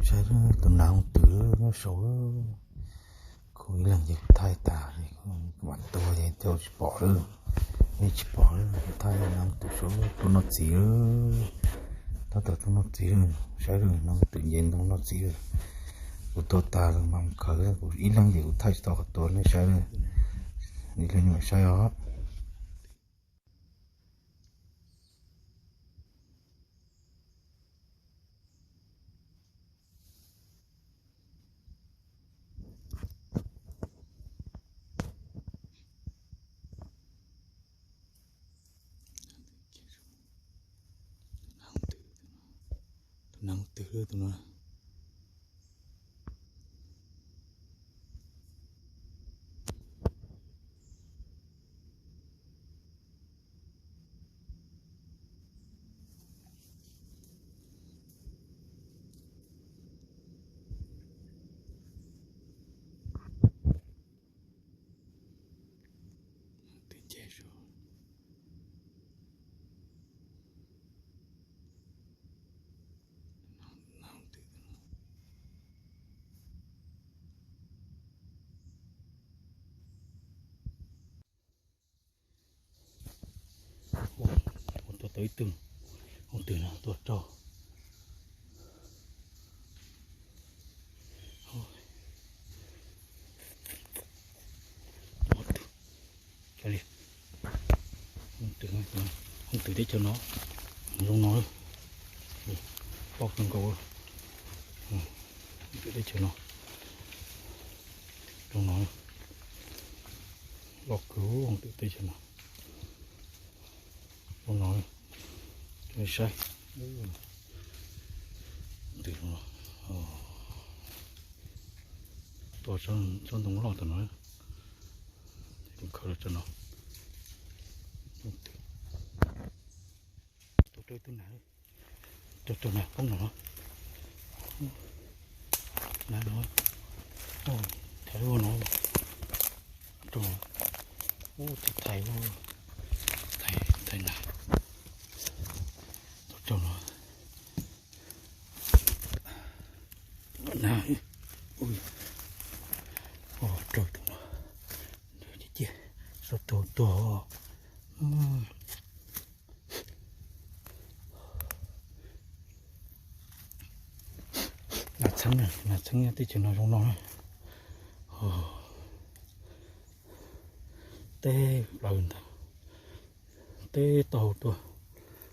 Saib tus nas hooj twm nyob saud. Kuv ib leeg ces kuv thaij tas, kuv mam tuaj ces tsis pom lawm. Nej tsis pom lawm, kuv thaij nas hooj twm saud tuaj noj txiv lawm. Tab tom tuaj noj txiv lawm, saib lawm, nas hooj twm nce ntoo noj txiv lawm. Kuv tuaj tas lawm mas mus khaws, kuv ib leeg ces kuv thaij tsis tau qhov tuaj, nej saib lawm. Ib leeg mam saib os. Tus nas hooj twm tus no. Twb nce saud. Ua, ua tuaj tau ib tug hooj twm no tuaj raug. Hooj twm, hooj twm, hooj twm teb chaws no zoo no, loj kawg nkaus. Hooj twm teb chaws no zoo no, loj kawg, hooj twm teb chaws no zoo no. Saib, twm no tuaj tsob ntoo loj tom no, khaws los tso no. Tuaj raug ib tug nas, tuaj raug nas poob no. Nas no, thaiv ua no, raug, ub, thaiv, thaiv, thaiv nas, tuaj raug no. Nas, ub, raug tus no, ciaj ciaj, sab tuag tuag. Nas txheeb, nas txheeb teb chaws no zoo no. Teb plaws ntawd, teb taub hau tuaj,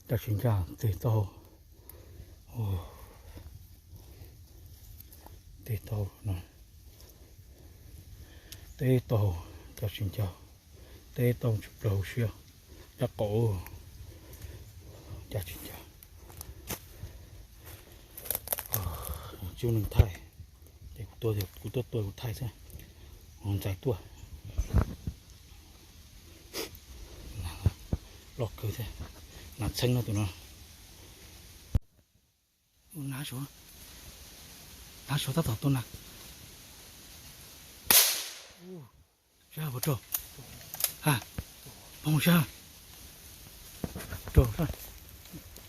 ncaj tsis ncaj teb taub hau, teb taub hau no, teb taub hau ncaj tsis ncaj, teb taub hau tsis plaws hauv siab, ncaj qaum, ncaj tsis ncaj. Tsis muaj neeg thaij, ces kuv tuaj, kuv tuaj tua kuv thaij xwb, ntxais tuaj. Loj kawg thiab, nas txheeb no tus no. Ua, nav suav, nav suav tab tom tua nas. Sab puas raug? Ha, poob sab. Raug sab.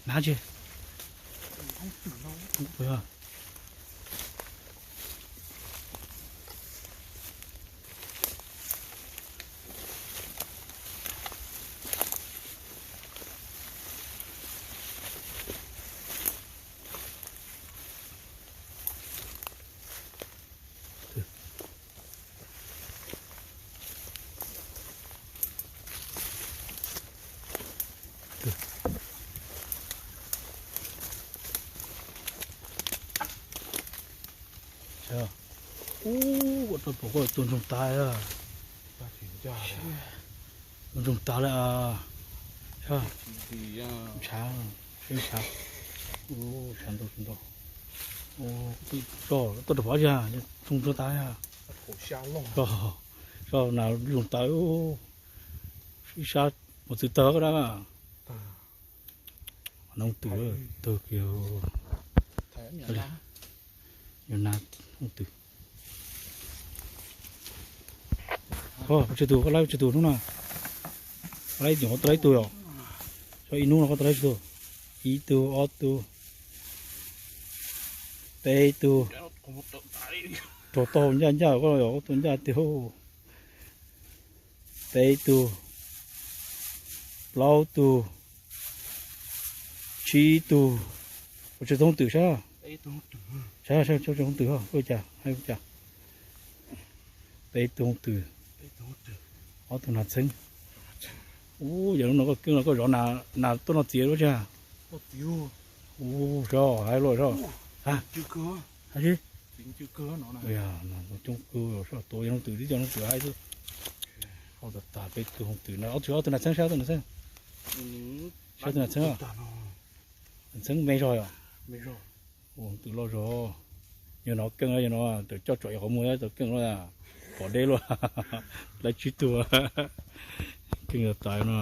Nav tsi? Puas yog? Ub, ua rau pom koj tua ntsoog tas. Tua ntsoog tas lawm. Ntshav, ntshav ntau ntau. Tuaj rau pov tsi, ntsoog ntsoog tas. Soj na, ntsoog tas. Ib sab mus txwv tawg koj dab. Noob twm tawg kiag. Yog na, noob twm. Koj tsawg tus, koj laib tsawg tus hnub no? Koj laib, koj laib tug yom? Ib hnub no koj laib tsawg tus? Ib tug, ob tug. Peb tug, raug tau ncaj ncaj koj yog ob tug ncaj tiag. Peb tug, plaub tug, tsib tug, ua tsawg tug hooj twm sab, sab tsawg tug hooj twm, ua cas, cas, peb tug hooj twm, ob tug nas txheeb. Ub, yog lub no koj keej los koj zov nas tuaj noj txiv lub tsi. Ub, sab hais luaj sab. Coob kawg, sab tus yog hooj twm tib co hooj twm hais xwb. Ob tug, ob tug nas txheeb sab, ob tug nas txheeb, sab tus nas txheeb, nas txheeb me zog yom. Ua hooj twm loj zog. Yog no keej, yog no tawm coj tsom qhov muag tau keej, pom deb luaj, lawv tsib tug. Keej tas no,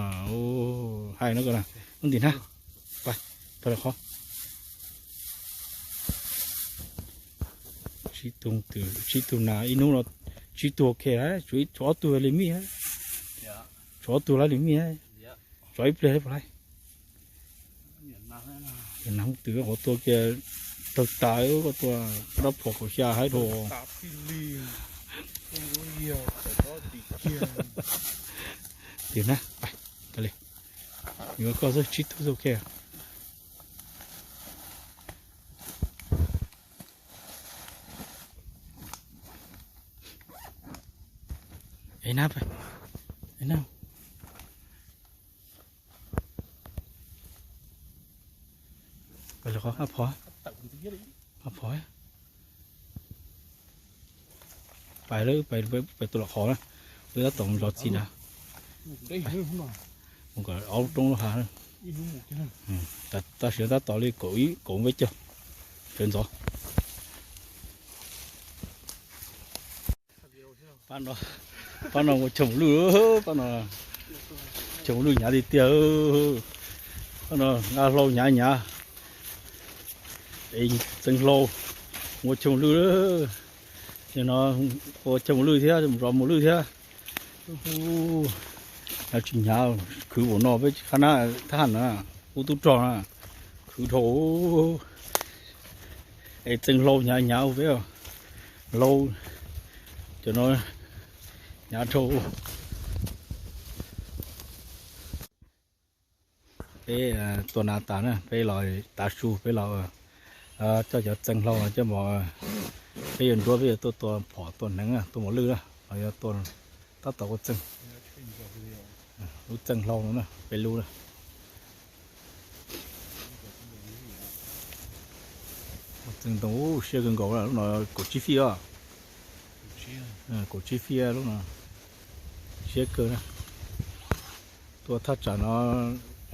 hais no ko na, lub ntim na, pab tau qhov. Tsib tug nas ib hnub no, tsib tug ok, tshuav ob tug li mij, tshuav ob tug lawv li mij, tshuav ib pliag puas laij. Nas hooj twm qhov tua kiag tawg tas, koj tua rab phom kaum xya haib dhau. Tim na, yuav koj xwb tsib tug xwb ok. Pais lawm, pais lawm, pais tua lawm qhov na. Wb tab tom mus zov txiv na. Mus kom aub roob lub hav. Tam sim no tab tom li kaum ib kaum peb caug sawv ntxov. Pab no ua chaw mus lwj, pab no chaw mus lwj hnyav tiag tiag. Pab no nqa hlau hnyav hnyav, es txeev hlau ua chaw mus lwj. Nim no ua chaw mus lwj thiab mus zov mus lwj thiab. Hnyav tsis hnyav, khwv npaum no peb qhab nab thab ham na, ub tub rog na, khwv dhau. Es txeev hlau hnyav hnyav peb, hlau cov no hnyav dhau. Peb tua nas tas na, peb los tav su, peb los coj cov txeev hlau no coj mus, peb yuav nruab, peb yuav tuaj tua phom tua hneev, tua mos lwj na, los yog tua, tab tom ua txeev, lub txeev hlau no na, peb lub na. Txeev ntoo siab kawg nkaus, lub no kaum tsib fij os. Kaum tsib fij lub no, siab kawg na. Tua thaj tsam no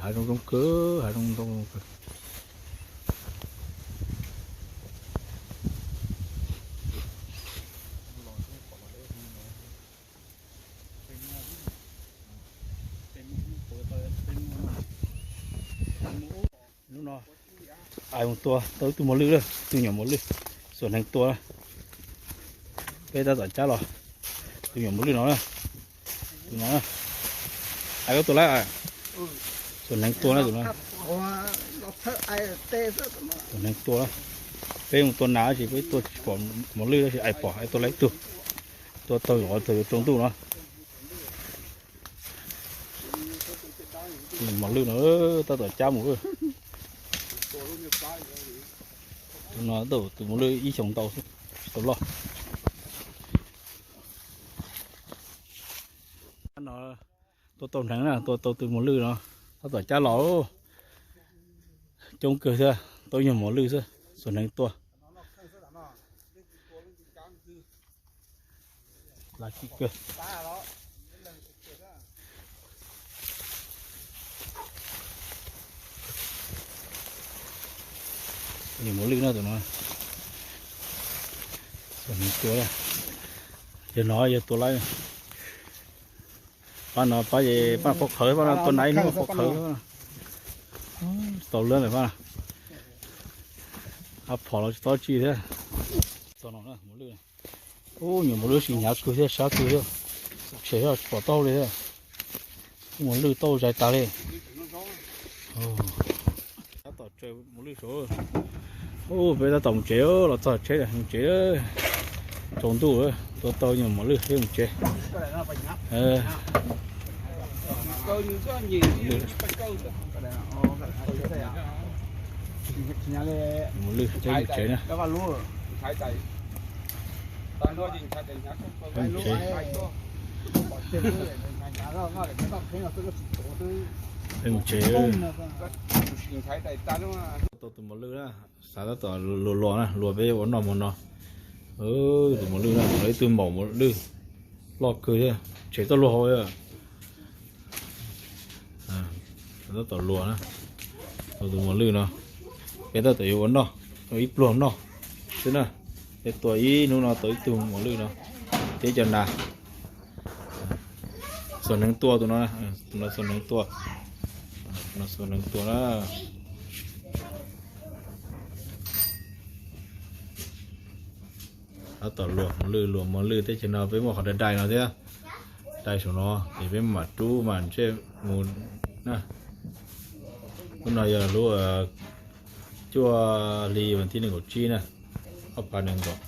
hav zoo zoo kawg, hav zoo zoo kawg. Hnub no ais mus tua tau ib tug mos lwj lawm, tus nyuam mos lwj, xuas hneev tua. Peb tab tom cab los, tus nyuam mos lwj no, tus no, ais koj tua lawm, xuas hneev tua na tus no. Xuas hneev tua, peb mus tua nas ces peb tua tsis pom mos lwj tab sis ais pom ais tua lawm ib tug, tua taug qhov twg yuav tsaus ntuj no. Mos lwj no tab tom cab mus. Tus no tus mos lwj ib xyoos ntau xwb, tsis tau loj. No tua tau hneev na, tua tau tus mos lwj no, tab tom cab los. Coob kawg thiab, tau nyuag mos lwj xwb, xuas hneev tua. Laj kawg. Nyuam mos lwj no tus no, xuas hneev tua. Yog no yog tua lawm. Pab no pab, pab qhuav qhawv, pab no tua nas ib hnub qhuav qhawv. Tau lawm pab no. Ab, phom los tsis tau tsi thiab. Ub, nyuam mos lwj sis hnyav kawg thiab, sab kawg thiab. Tshem tsis pom tauj li thiab. Mos lwj tauj zais tas li. Tab tom Tsaws mos lwj saud. Ub, peb tab tom mus tsev, los txog tsheb mus tsev. Tsaus ntuj, tua tau nyuag mos lwj peb mus tsev. Mos lwj peb mus tsev na. Peb mus tsev. Peb mus tsev. Tau tus mos lwj na, xav tab tom luas luas na, luas peb ua noj hmo no. Tus mos lwj na, ib tug maum mos lwj loj kawg thiab, tsev txoj luag hauv. Tab tom luas na, tus mos lwj no, peb tab tom yuav ua noj, ua ib pluag noj xwb na. Peb tua ib hnub no tau ib tug mos lwj no, thiab cov nas. Xuas hneev tua tus no, tus no xuas hneev tua, tus no xuas hneev tua na. Tab tom luas mos lwj, luas mos lwj teb chaws no peb muaj qhov dai dai no thiab. Dai saum no ces peb mam rub mas ntsej mus na. Lub no yog lub cuaj hli vas thib nees nkaum tsib na, ob phav nees nkaum.